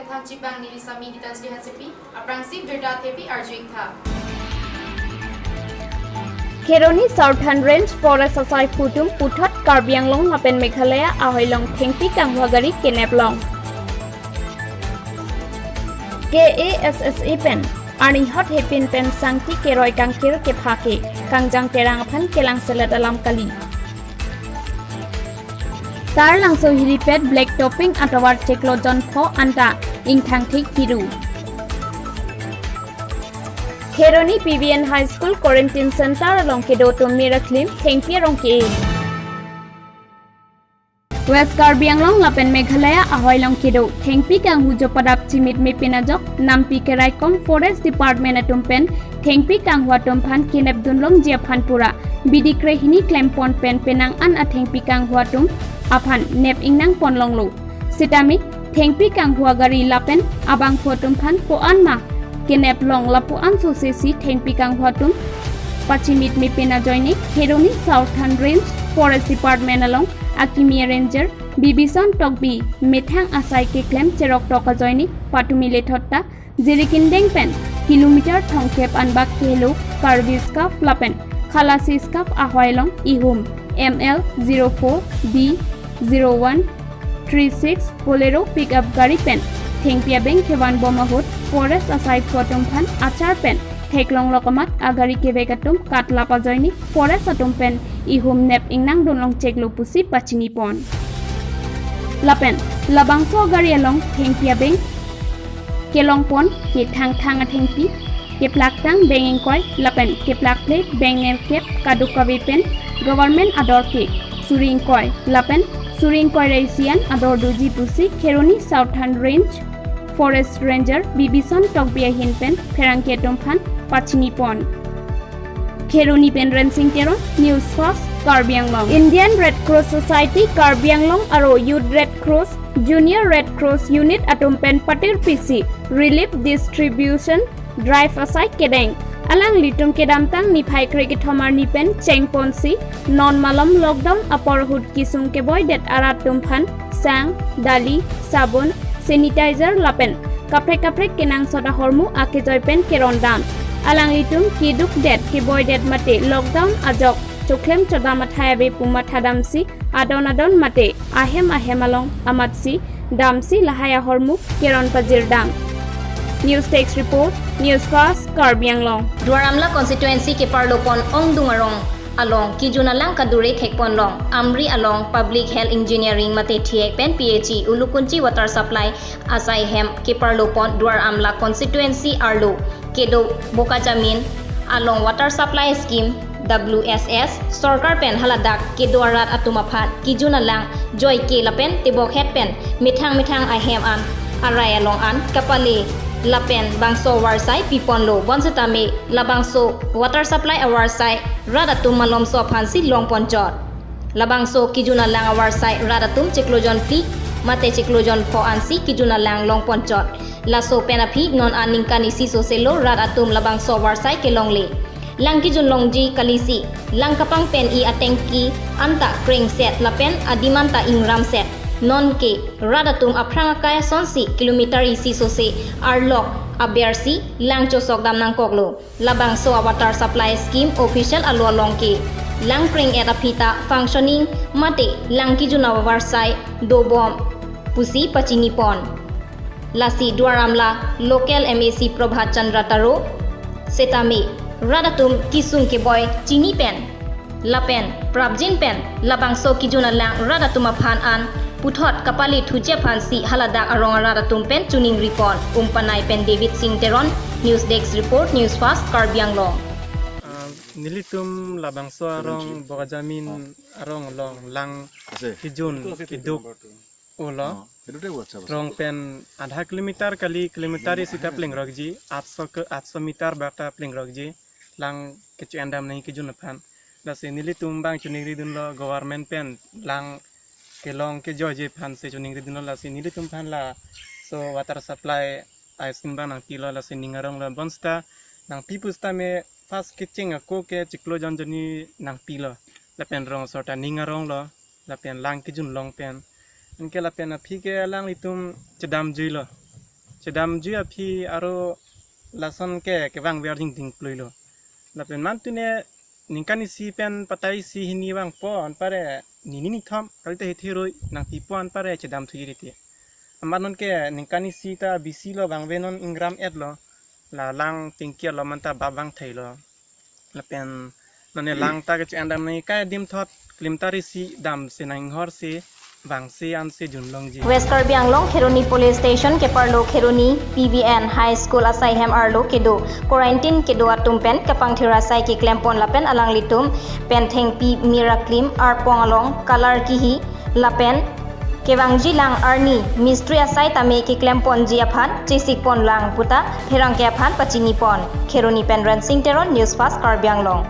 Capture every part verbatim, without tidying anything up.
Thanchibang neli Sami Gitanjali Hansepi, aphrangsi birta thepi arju-ik tha. Kheroni Southern Range Forest asai phutum puthot Karbi Anglong lapen Meghalaya ahoi along thengpi kanghua gari kenep long. K A S S A pen arni hot hepin pen sangti keroi kangkir kepha ke kangjang terang aphan kelang selet alam kali. Taralangso helipad black topping atovar chiklo jon pho anta ingthang thik hiru. Kheroni P V N High School Quarantine Center along kedo atum miracle thengpi arong ke. West Karbi Anglong lapen Meghalaya ahoi along kedo thengpi kanghu jopadap chimit mepin ajok nampi keraikom Forest Department atum pen thengpi kanghua atum aphan kenep dunlongji aphan pura bidi krehini klempon pen penang an athengpi kanghua atum aphan nep ingnang ponlonglo. Sitame thengpi kanghua gari lapen abangphu atum aphan ko-an ma kenep long lapu an sosesi thengpi kanghua atum pachimit mepin ajoine Kheroni Southern Range Forest Department along akimi Ranger Bibison Tokbi methang asai keklem cherok tok ajoine patumi lethot ta Jirikindeng pen kilometer thomkep anbak kehelo Karbi Scuff lapen Khalasi Scuff ahoi along ihum M L zero four B zero one three six Bolero pickup gari pen thengpi abeng kevan bom ahut Forest asai phu atum aphan achar pen theklong lok amat agari kevek atum katlap ajoine Forest atum pen ihum nep ingnang dunlong chiklo pusi pachini pon. Lapen labangso gari along thengpi abeng kelong pon kethang thang athengpi, keplak tang beng ingkoi lapen keplak ple beng nerkep kaduk kave pen government ador ke suri ingkoi lapen suri ingkoi ra isi an ador doji pusi Kheroni Southern Range Forest Ranger Bibison Tokbi ahin pen pherangke atum aphan pachini pon. Kheroni pen Rensing Teron, News Fast, Karbi Anglong. Indian Red Cross Society Karbi Anglong aro Youth Red Cross, Junior Red Cross Unit atum pen patir pisi relief distribution drive asai kedeng. Alanglitum kedamtang niphai kre kethom arni pen chengponsi non malom lockdown apor ahut kisung keboidet arat atum aphan sang, dali, sabon, sanitizer lapen kaprek kaprek kenangsot ahormu akejoi pen kerondam. Alanglitum kedukdet keboidet mate lockdown ajok choklem chodam athai ave pu mathadamsi adon adon mate ahem ahem along amatsi damsi lahai ahormu keron pajirdam. News Desk Report, News Fast, Karbi Anglong. Duar Amla constituency keparlo pon ongdung arong along kejun alang kadure thekpon long. Amri along Public Health Engineering mate thiek pen P H E Ulukunchi Water Supply asai hem keparlo pon Duar Amla constituency arlo kedo Bokajamin along Water Supply Scheme W S S sorkar pen haladak kedo arat atum aphan kejun alang joike lapen tebokhet pen methang methang ahem an arai along an kapale lapen bangso warsai piponlo. Bonsetame labangso water supply awarsai rat atum malomso aphansi longponchot. Labangso kejun alang awarsai rat atum chiklo jon phli mate chiklo jon pho ansi kejun alang longponchot. Laso pen aphi non aningkan isi soselo rat atum labangso awarsai kelongle. Lang kejun longji kalisi lang kapang pen-i atengki anta krengset lapen adim anta ingramset. Nonke rat atum aphrang akai asonsi kilometer isi sose arlok abersi lang chosok dam nangkoklo. Labangso a water supply scheme official alo along ke lang kreng-et aphi ta functioning mate lang kejun awarsai dobom pusi pachini pon. Lasi Duar Amla local M A C Prabhat Chandra Taro setame rat atum kisung keboi chini pen lapen prapjin pen labangso kejun alang rat atum aphan an puthot kapale thuji aphansi haladak arong arat atum pen choningri pon. Umpanai pen David Singh Teron, News Desk Report, News Fast, Karbi Anglong. Ah, nelitum labangso arong Bokajamin arong along lang Ase. Kejun keduk ulo. Oh, itu deh buat siapa? Rong pen adha kilometer kali kilometer isi ta plengrokji, atso ke atso meter bak ta plengrokji, lang kecho-endam nangji kejun aphan. Lasi nelitum bang choningri dunlo government pen lang kelong kejoiji aphansi choningri dunlo, lasi nelitum aphan laso water supply a scheme bang nangpilo, lasi ning aronglo. Bonseta nangpi pusitame first kecheng ako ke chiklo jon jonni nangpilo. Lapen rong asor ta ning aronglo. Lapen lang kejun long pen. Anke lapen aphi ke alanglitum chedamjuilo. Chedamji aphi aro lason ke kevang ver ding ding plui lo. Lapen man tune ningkan isi pen patai isi hini vangpo anpare nini nithom kalite hithi rui nangpipo anpare chedam thuji riti. Amat non ke ningkan isi ta bisi lo vangve non ingram et lo. La lang tingki lo manta bab vang thai lo. Lapen nane lang ta keche andam ni kai dim thot klimtar isi dam se nang inghor se vang se an se junlongji. West Karbi Anglong Kheroni Police Station keparlo Kheroni P V N High School asai hem arlo kedo quarantine kedo atum pen kapangthir asai keklempon lapen alanglitum pen thengpi mira klim arpong along color kihi lapen kevangji lang arni mistri asai tame keklemponji aphan chesikpon lang puta pherangke aphan pachinipon. Kheroni pen Rensing Teron, News Fast Karbi Anglong.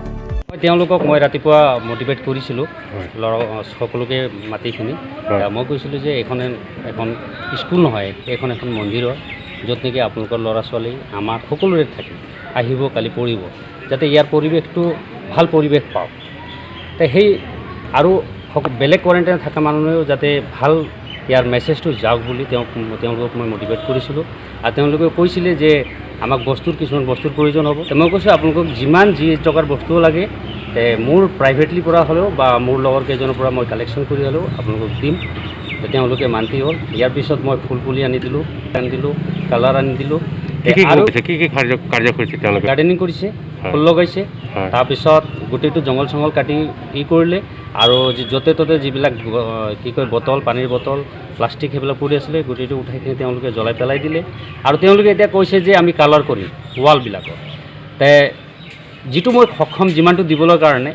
মই তেওঁলোকক মই ৰাতিপুৱা মটিভেট কৰিছিলোঁ। হয়। ল'ৰা সকলোকে মাতি কিনি। হয়। মই কৈছিলোঁ যে এইখন এখন স্কুল নহয়, এইখন এখন মন্দিৰ হয়, য'ত নেকি আপোনালোকৰ ল'ৰা ছোৱালী আমাৰ সকলোৰে থাকে, আহিব, কালি পঢ়িব, যাতে ইয়াৰ পৰিৱেশটো ভাল পৰিৱেশ পাওক। তে সেই আৰু সক- বেলেগ কোৱাৰেণ্টাইন থকা মানুহেও যাতে ভাল ইয়াৰ মেছেজটো যাওক বুলি তেওঁক তেওঁলোকক মই মটিভেট কৰিছিলোঁ। আৰু তেওঁলোকে কৈছিলে যে আমাক বস্তুৰ কিছুমান বস্তুৰ প্ৰয়োজন হ'ব। তে মই কৈছোঁ আপোনালোকক যিমান যি টকাৰ বস্তু লাগে, তে মোৰ প্ৰাইভেটলি পৰা হ'লেও বা মোৰ লগৰ কেইজনৰ পৰা মই কালেকশ্যন কৰি হ'লেও আপোনালোকক দিম। তে তেওঁলোকে মান্তি হ'ল। ইয়াৰ পিছত মই ফুল পুলি আনি দিলোঁ, আনি দিলোঁ, কালাৰ আনি দিলোঁ। কি কি আৰু কৰিছে? কি কি কাৰ্য কাৰ্য কৰিছে তেওঁলোকে? গাৰ্ডেনিং কৰিছে, হয়। ফুল লগাইছে। হয়। তাৰপিছত গোটেইটো জংঘল চংঘল কাটি ই কৰিলে আৰু যি য'তে ত'তে যিবিলাক গ- কি কয় বটল, পানীৰ বটল, প্লাষ্টিক সেইবিলাক পৰি আছিলে, গোটেইটো উঠাই কিনে তেওঁলোকে জ্বলাই পেলাই দিলে। আৰু তেওঁলোকে এতিয়া কৈছে যে আমি কালাৰ কৰিম ৱালবিলাকত। তে যিটো মই সক্ষম যিমানটো দিবলৈ কাৰণে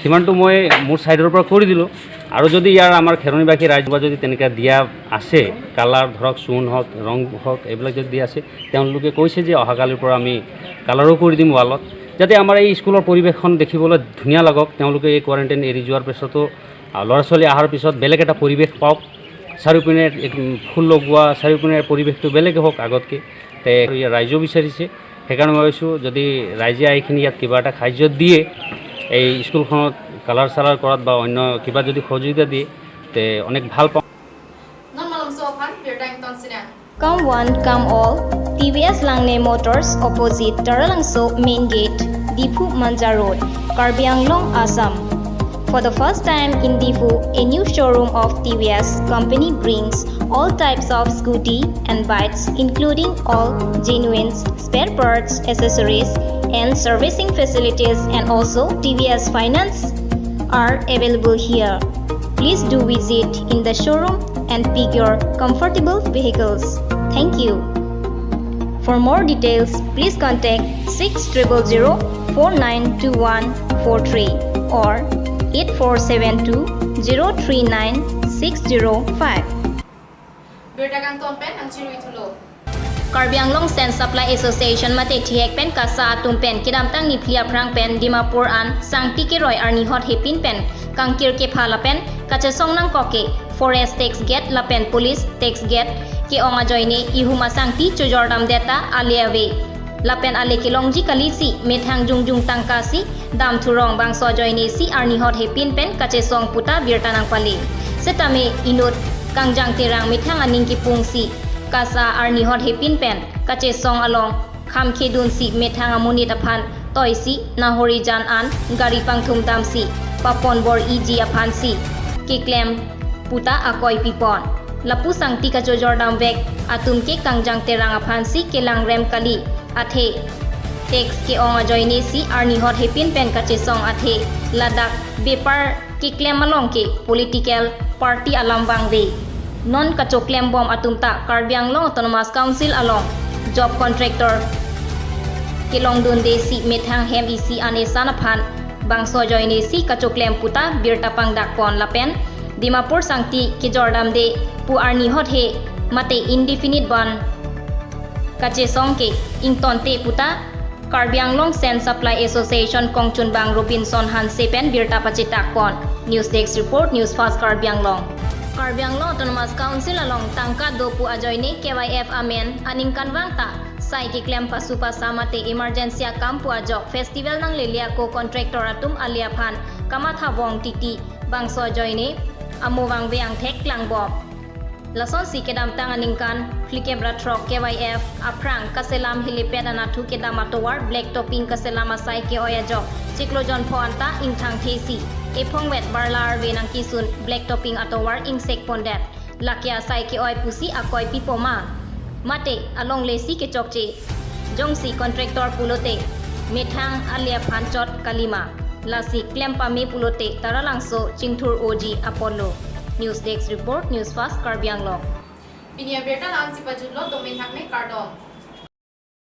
সিমানটো মই মোৰ ছাইডৰ পৰা কৰি দিলোঁ। আৰু যদি ইয়াৰ আমাৰ খেৰণিবাসী ৰাইজ বা যদি তেনেকৈ দিয়া আছে, কালাৰ ধৰক চূণ হওক, ৰং হওক, এইবিলাক যদি দিয়া আছে, তেওঁলোকে কৈছে যে অহাকালিৰ পৰা আমি কালাৰো কৰি দিম ৱালত, যাতে আমাৰ এই স্কুলৰ পৰিৱেশখন দেখিবলৈ ধুনীয়া লাগক। তেওঁলোকে এই কোৱাৰেণ্টাইন এৰি যোৱাৰ পিছতো, আহ, ল'ৰা ছোৱালী অহাৰ পিছত বেলেগ এটা পৰিৱেশ পাওক, চাৰিওপিনে এক, উম, ফুল লগোৱা, চাৰিওপিনে পৰিৱেশটো বেলেগ হওক আগতকৈ। তে ৰাইজেও বিচাৰিছে, সেইকাৰণে মই ভাবিছোঁ যদি ৰাইজে আহি কিনি ইয়াত কিবা এটা সাহায্য দিয়ে, এই স্কুলখনত কালাৰ চালাৰ কৰাত বা অন্য কিবা যদি সহযোগিতা দিয়ে, তে অনেক ভাল পাওঁ। Non malomso aphan birta ington sinang. Come one, come all. T V S Langne Motors, opposite Taralangso Main Gate, Diphu Manja Road, Karbi Anglong, Assam. For the first time in Diphu, a new showroom of T V S company brings all types of scooty and bikes, including all genuine spare parts, accessories, and servicing facilities, and also T V S finance are available here. Please do visit in the showroom and pick your comfortable vehicles. Thank you. For more details, please contact six triple zero four nine two one four three or eight four seven two zero three nine six zero five. Birta kangton pen nangchirui thulo. Karbi Anglong Sand Supply Association mate thihek pen KASA atum pen kedamtang niphli aphrang pen Dimapur an sangti keroi arni hot hepin pen kangkir kepha lapen kachesong nangkok ke forest tax gate lapen police tax gate ke-ong ajoine ihum asangti chojordamde ta ale ave. Lapen ale kelongji kali si methang jongjong tangka si dam thurong bangso ajoine si arni hot hepin pen kachesong puta birta nangpale. Setame inut Kangjang Terang methang aning kepung si KASA arni hot hepin pen kachesong along kham khedun si methang amonit aphan toi si nahori jan an gari pangthum dam si papon bor-iji aphan si keklem puta akoi pipon. Lapu sangti kachojordam vek atum ke Kangjang Terang aphan si kelang rem kali athe tax ke-ong ajoine si arni hot hepin pen kachesong athe ladak bepar keklem along ke political party alam vangve. Non kachoklem bom atum ta Karbi Anglong Autonomous Council along job contractor kelongdunde si methang hem isi an esan aphan bangso ajoine si kachoklem puta birta pangdakpon lapen Dimapur sangti kejordamde pu arni hot he mate indefinite ban kachesong ke ingtonte puta Karbi Anglong Sand Supply Association kongchunbang Robinson Hanse pen birta pachitakpon. News Desk Report, News Fast Karbi Anglong. Karbi Anglong Autonomous Council along tangka do pu ajoine K Y F amen aningkanvang ta sai keklem pasu pasa mate emergency akam pu ajok festival nanglele ako contractor atum ale aphan kamatha vong titi bangso ajoine amo vangve angthek klangbom. Lasonsi kedamtang aningkan Phlikep ra throk K Y F aphrang kaselam helipad anatthu kedam atovar black topping kaselam asai ke-oi ajok chiklo jon pho anta ingthang thesi ephongvet barla arve nangkisun black topping atovar ingsek pondet. Lake asai ke-oi pusi akoi pipo ma? Mate alongle si kechokche. Jongsi contractor pulote methang ale aphan chot kalima. Lasi klem pame pulote Taralangso chingthur oji apotlo. News Desk Report, News Fast Karbi Anglong. Pini abirta la-ansi pajutlo, domin thakme kardom.